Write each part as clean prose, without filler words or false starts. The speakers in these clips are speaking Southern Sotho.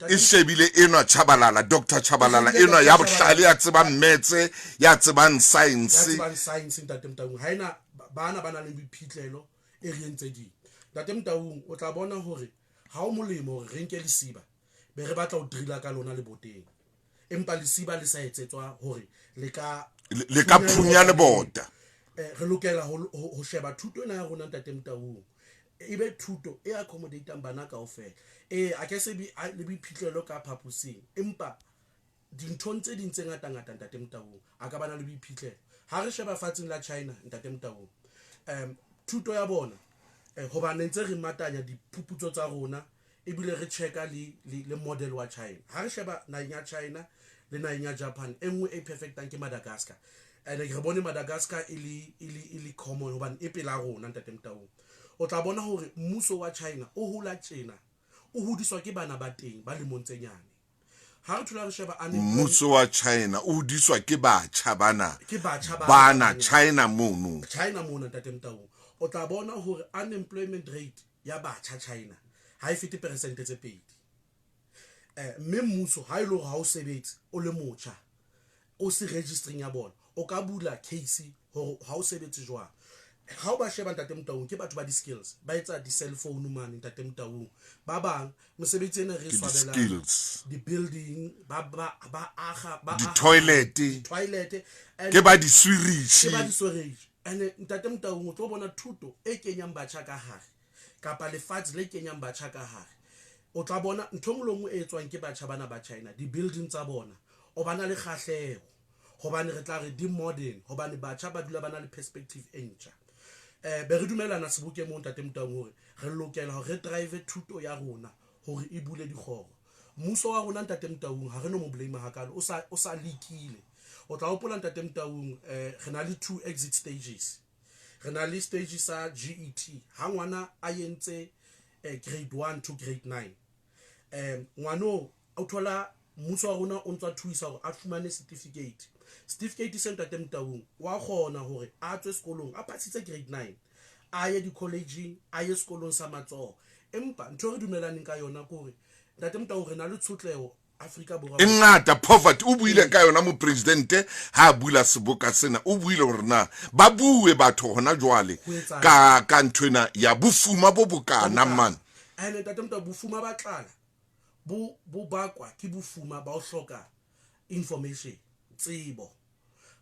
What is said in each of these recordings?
E shebile enwa Chabalala, Doctor Chabalala enwa ya bohlale, ya tsebang metse, ya tsebang science. Ya tsebang science, Ntate Motaung. Ha ena bana ba nang le boiphihlelo e re entse ding. Ntate Motaung, o tla bona hore ha o molemo hore re nke lesiba be re batla ho drilla ka lona leboteng. Empa lesiba le sa etsetswa hore le ka le ka phunya lebota. Re lokela ho sheba thuto ena ya rona, Ntate Motaung, e be thuto e accommodatang bana kaofela. Ee, a ke se be le boiphihlelo ka phaposing, empa dinthong tse ding tse ngata-ngata, Ntate Motaung, a ka bana le boiphihlelo. Ha re sheba fatsheng la China, Ntate Motaung, thuto ya bona, hobane ntse re matanya diphuputso tsa rona ebile re checka le model wa China. Ha re sheba naheng ya China le naheng ya Japan, e nngwe e perfectang ke Madagascar, and re bone Madagascar e le common hobane e pela rona, Ntate Motaung. O tla bona hore mmuso wa China o hola tjena, o hodiswa ke bana ba teng ba lemong tse nyane. Ha re thola re sheba Mmuso wa China o hodiswa ke batjha bana. Ke batjha ba bana China mono. China mona, Ntate Motaung, o tla bona hore unemployment rate ya batjha China ha e fete 2%. Mme mmuso, ha e le hore ha o sebetse o le motjha, o se registering ya bona, o ka bula case hore ha o sebetse jwang. Ha o ba sheba, Ntate Motaung, ke batho ba di-skills, ba etsa di-cell phone mane, Ntate Motaung. Ba bang mosebetsi ena re Ke swabelang di-skills. Di-building, ba aga ba aga Di-toilet. Di-toilet. Ke ba Ke di-sewerage. Ba di-sewerage. And Ntate Motaung, o tlo bona thuto e kenyang batjha ka hare kapa lefatshe le kenyang batjha ka hare, o tla bona ntho e nngwe le nngwe e etswang ke batjha bana ba China, di-building tsa bona, o ba na le kgahleho hobane re tla re di-modern, hobane batjha ba dula ba na le perspective e ntjha. Be re dumelana sebokeng moo, Ntate Motaung, hore re lokela hore re drive thuto ya rona hore e bule dikgoro. Mmuso wa rona, Ntate Motaung, ha re no mo blame hakalo, o sa lekile. O tla hopola, Ntate Motaung, re na le two exit stages. Re na le stage sa GET, ha ngwana a entse grade 1 to grade 9. Ngwano o thola mmuso wa rona o ntse a thuisa hore a fumane certificate. Certificate se, Ntate Motaung, wa kgona hore a tswe sekolong a pasitse grade 9, a ye di-collegeng, a ye sekolong sa matsoho. Empa ntho e re dumelaneng ka yona ke hore, Ntate Motaung, re na le tshotleho Afrika Borwa E ngata, poverty. O buile ka yona mopresidente ha a bula seboka sena. O buile hore na ba bue batho hona jwale Ho etsang? ka nthwena ya bofuma bo bokana man. And Ntate Motaung, bofuma ba tlala bo bakwa ke bofuma ba ho hloka information, tsebo.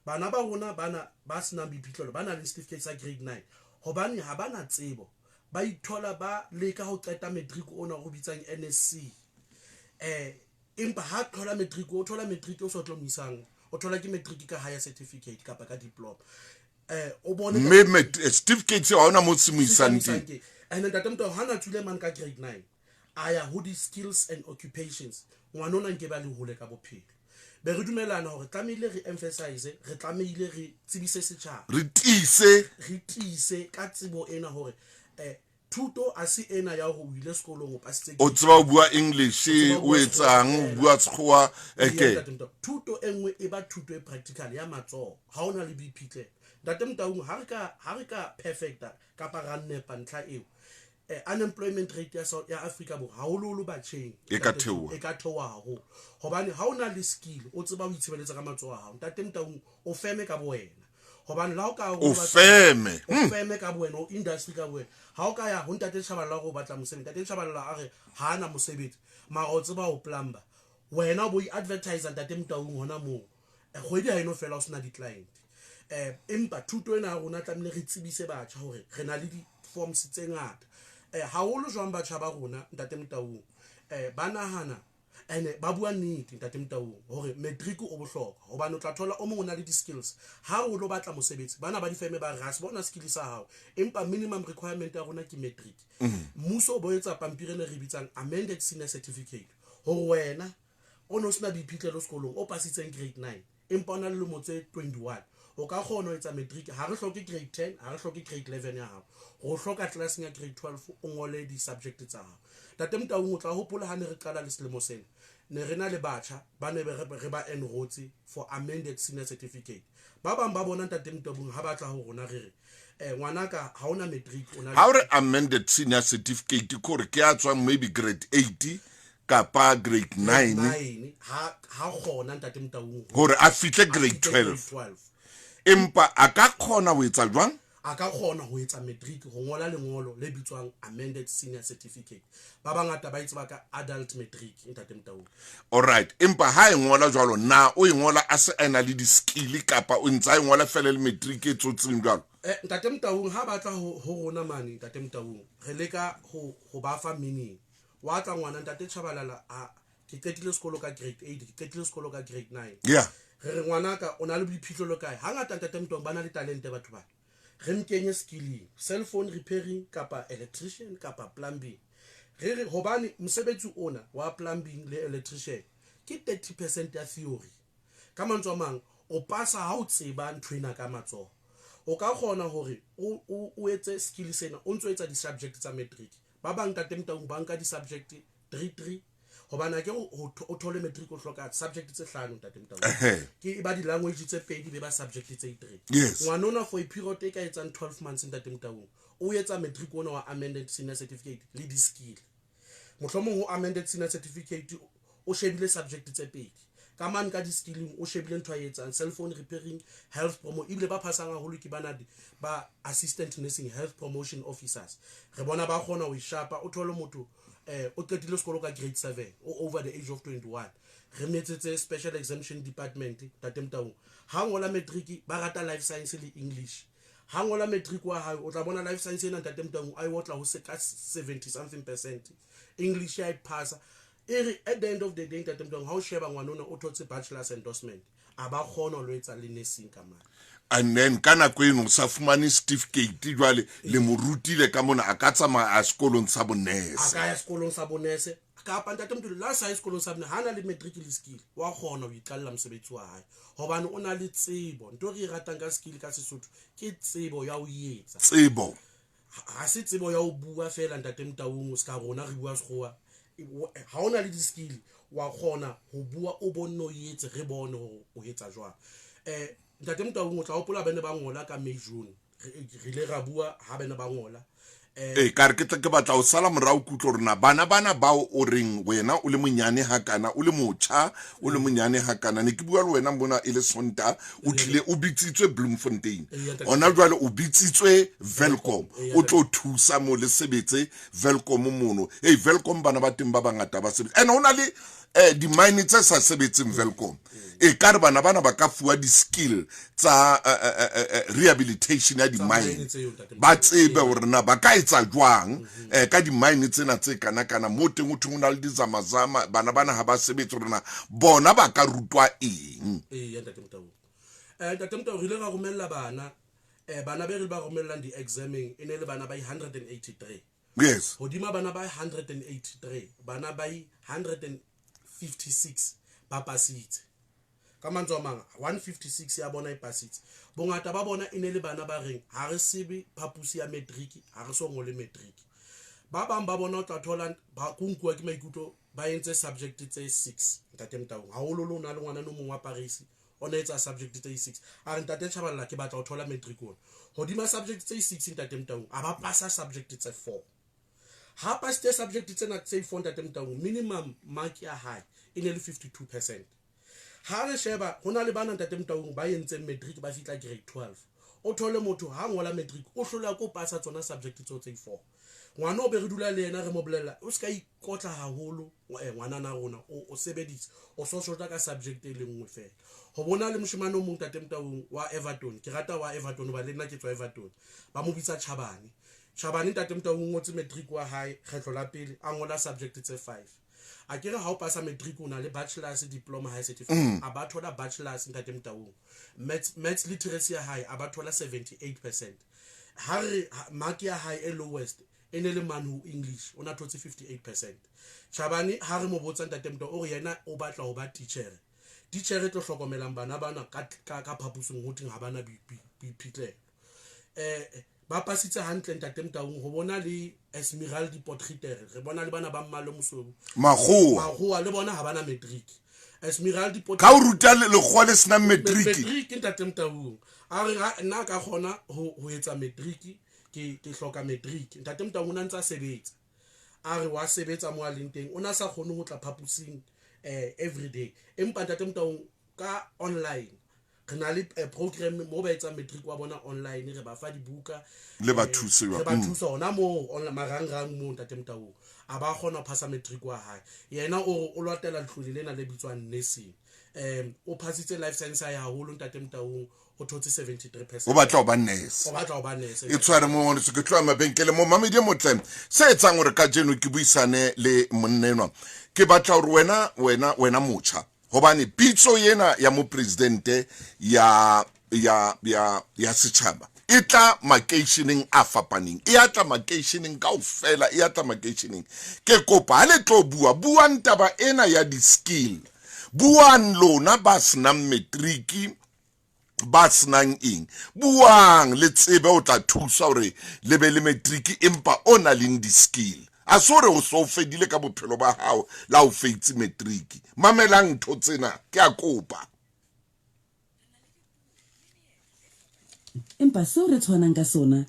Bana ba rona bana ba senang boiphihlelo, ba nang le certificate sa grade 9, hobane ha ba na tsebo, ba ithola ba leka ho qeta matric ona o bitsang NSC. Empa ha thola matric, o thola matric o sa tlo mo isang, o thola ke matric ka higher certificate kapa ka diploma. O bone Mme certificate seo ha hona mo se mo isang teng. Teng. And Ntate Motaung, ha na tswile mane ka grade 9, a ya ho di-skills and occupations, ngwana ona nke ba le hole ka bophelo. Be re dumelana hore tlamehile re emphasize, re tlamehile re tsebise setjhaba, re tiise, re tiise ka tsebo ena hore thuto a se ena ya hore o ile sekolong, o pasitse. O tseba o bua English, O tseba ho o bua etsang, Sekgowa o bua Sekgowa Ee, eke. Ntate Motaung, thuto e nngwe e ba thuto e practical ya matsoho ha o na le boiphihlelo. Ntate Motaung, ha re ka perfecta kapa ra nepa ntlha eo, unemployment rate ya Afrika Borwa, haholoholo batjheng, E ka Ntate, theoha. E ka theoha haholo, hobane ha o na le skill, o tseba ho itshebeletsa ka matsoho a hao, Ntate Motaung, o feme ka bowena, hobane le ha o ka O feme. O feme ka bowena, o industry ka bowena. Ha o ka ya ho Ntate Tshabalala hore o batla mosebetsi, Ntate Tshabalala a re ha ana mosebetsi, mara o tseba ho plumber, wena o bo i-advertise, Ntate Motaung, hona moo. Kgwedi ha eno fela o sena di-client. Empa thuto ena ya rona tlamehile re tsebise batjha hore re na le di-forms tse ngata. Haholo jwang batjha ba rona, Ntate Motaung, ba nahana ene ba bua nnete, Ntate Motaung, hore matric o bohlokwa, hobane o tla thola o mong o na le di-skills. Ha o lo batla mosebetsi, bana ba difeme ba re ha se bona skill sa hao, empa minimum requirement ya rona ke matric. Mmuso o bo etsa pampiri ene re bitsang amended senior certificate, hore wena o ne o sena boiphihlelo sekolong, o pasitseng grade 9, empa o na le lemo tse 21, o ka kgona ho etsa matric. Ha re hloke grade 10, ha re hloke grade 11 ya hao, re hloka classeng ya grade 12, o ngole di-subject tsa hao. Ntate Motaung, o tla hopola ha ne re qala le selemo sena, ne re na le batjha ba ne re ba enrotse for amended senior certificate. Ba bang ba bona, Ntate Motaung, ha ba tla ho rona, re re, ngwanaka, ha ona matric, o na Ha o re amended senior certificate, kore ke a tswang maybe grade 8 Kapa grade 9. 9 ha kgona, ntate Motaung, hore a fihle grade 12. 12. Empa a ka kgona ho etsa jwang? A ka kgona ho etsa matric, ho ngola lengolo le bitswang amended senior certificate. Ba bangata ba itseba ka adult matric, ntate Motaung. Alright, empa ha e ngola jwalo, na o e ngola a se a na le di-skill kapa o ntse a e ngola fela le matric e tsotseng jwalo? Ntate Motaung, ha batla ho rona mane, ntate Motaung, re leka ho ba fa meaning. Wa tla ngwana, ntate Chabalala, a ke qetile sekolo ka grade 8, ke qetile sekolo ka grade 9. Re re, ngwanaka, o na le boiphihlelo kae? Hangata, ntate Motaung, ba na le talente batho bana. Re mkenye skilling, cell phone repairing kapa electrician kapa plumbing. Re re hobane mosebetsi ona wa plumbing le electrician ke 30% ya theory. Ka mantswe a mang, o pasa ha o tseba ntho ena ka matsoho. O ka kgona hore o etse skill sena o ntso etsa di-subject tsa matric. Ba bang, ntate Motaung, ba nka di-subject 3 3, hobane akere o thole matric o hloka subject tse hlano, ntate Motaung. Ke e ba di-language tse pedi, be ba subject tse three. Ngwanona for a period e ka etsang 12 months, ntate Motaung, o etsa matric ona wa amended senior certificate le di-skill. Mohlomong ho amended senior certificate o shebile subject tse pedi, ka mane ka di-skilling o shebile ntho a e etsang, cell phone repairing, health promo. Ebile ba phasang haholo ke bana ba assistant nursing, health promotion officers. Re bona ba kgona ho e shapa. O thole motho o qetile sekolo ka grade 7, o over the age of 21. Re metsetse special exemption department, ntate Motaung. Ha ngola matric, ba rata life science le English. Ha ngola matric wa hae, o tla bona life science ena, ntate Motaung, a e otla ho se ka 70 something percent. English ya e phasa. E re at the end of the day, ntate Motaung, ha o sheba ngwana ona o thotse bachelor's endorsement, a ba kgona ho lo etsa le nursing ka mane. And then ka nako eno o sa fumane certificate, jwale le mo rutile ka mona, a ka tsamaya a sekolong sa A bonese. ka ya sekolong sa bonese kapa, ntate Motho, la sa ye sekolong sa bone, ha na le matric le skill, wa kgona ho iqalla mosebetsi wa hae hobane o na le tsebo. Ntho e re e ratang ka skill ka Sesotho ke tsebo ya ho etsa. Tsebo. Ha se tsebo ya ho bua fela, ntate Motaung. O ska rona re bua Sekgowa, ha o na le di-skill wa kgona ho bua, o bonne, o etse, re bone hore o etsa jwang. Ntate Motaung, o tla hopola bene ba ngola ka May, June, re ile ra bua ha bene ba ngola. Ee, ka re ke tla ke batla ho sala morao kutlo hore na bana bana bao o reng wena o le monyane hakana, o le motjha, o le monyane hakana, ne ke bua le wena mona e le Sonta, o tlile o bitsitswe Bloemfontein. Eya, ntate. Hona jwale o bitsitswe Welkom. Eya, O tlo thusa mo le sebetse Welkom mono. Hey, Welkom, bana ba teng ba bangata ba sebetse and ho na le di-mine tse sa sebetseng Welkom. E ka re bana bana ba ka fuwa di-skill tsa rehabilitation ya di-mine. Mine tseo, ntate. Ba tsebe hore na ba ka etsa jwang ka di-mine tsena tse kana-kana mo teng ho thweng ho na le dizamazama, bana bana ha ba sebetse, hore na bona ba ka rutwa eng. Ee, ntate Motaung. Ntate Motaung, re ile ra romella bana, bana be re ba romellang di-exameng e ne le bana ba 183. Hodima bana ba 183, bana ba 156 ba pasitse. Ka mantswe a mang, 156 ya bona e pasitse. Bongata ba bona e ne le bana ba reng ha re sebe phapusi ya matric, ha re so ngole matric. Ba bang ba bona o tla thola ba kunkuwa ke maikutlo, ba entse subject tse 6, ntate Motaung. Haholoholo o na le ngwana no mong wa Paris, o na etsa subject tse 6, a re, ntate Chabalala, ke batla ho thola matric ona. Hodima subject tse 6, ntate Motaung, a ba pasa subject tse 4. Ha pasitse subject tsena tse 4, ntate Motaung, minimum mark ya hae e ne le 52%. Ha re sheba, ho na le bana, ntate Motaung, ba entseng matric ba fihla grade 12. O thole motho ha ngola matric o hloleha ko pasa tsona subject tseo tse 4. Ngwana o be re dula le yena, re mo bolella, o ska ikotla haholo, ngwanana rona, o sebedise, o so shota ka subject e le nngwe fela. Ho bona le moshemane o mong, ntate Motaung, wa Everton. Ke rata wa Everton hoba le nna ke tswa Everton. Ba mo bitsa Chabane. Chabane, ntate Motaung, o ngotse matric wa hae kgetlo la pele, a ngola subject tse 5. A ke re ha o pasa matric o na le bachelor's diploma, high certificate. A ba thola bachelor's, ntate Motaung. Maths literacy ya hae a ba thola 78%. Ha re mark ya hae e lowest e ne le mane ho English, o na thotse 58%. Chabane, ha re mo botsa, ntate Motaung, o re yena o batla ho ba teacher, teacher e tlo hlokomelang bana bana ka phapusing ho theng ha bana boiphihlelo. Ba pasitse hantle, ntate Motaung. Ho bona le Esmeralda Potgieter, re bona le bana ba mmalo mosweu. Makgowa. Makgowa le bona ha bana matric. Esmeralda Ka o ruta lekgowa le senang matric. Matric, ntate Motaung. A re nna ka kgona ho etsa matric, ke hloka matric. Ntate Motaung, o na ntse a sebetsa. A re wa sebetsa mo a leng teng, o ne a sa kgone ho tla phaposing everyday, empa Ntate Motaung, ka online re na le program mo ba etsang matric wa bona online. Re ba fa dibuka. Le ba thuse. Re ba thusa hona moo marangrang moo, Ntate Motaung, a ba kgona ho phasa matric wa hae. Yena o re o latela letlole lena le bitswang nursing. O phasitse life science ya haholo, Ntate Motaung, o thotse 73%. O batla ho ba nurse. O batla ho ba nurse. E tshware mo ngwaneso, ke tloha mabenkele mo. Mamedi e motle, se etsang hore kajeno ke buisane le monna enwa, ke batla hore wena motjha, hobane pitso ena ya mopresidente ya setjhaba e tla makeisheneng a fapaneng, e atla makeisheneng kaofela, e atla makeisheneng. Ke kopa ha le tlo bua, buang taba ena ya di-skill. Buang lona ba senang matriki, ba senang eng, buang le tsebe o tla thusa hore le be le matric, empa o na leng di-skill. A se hore o so fedile ka bophelo ba hao la o feitse matric. Mamelang ntho tsena, ke a kopa. Empa seo re tshwanang ka sona.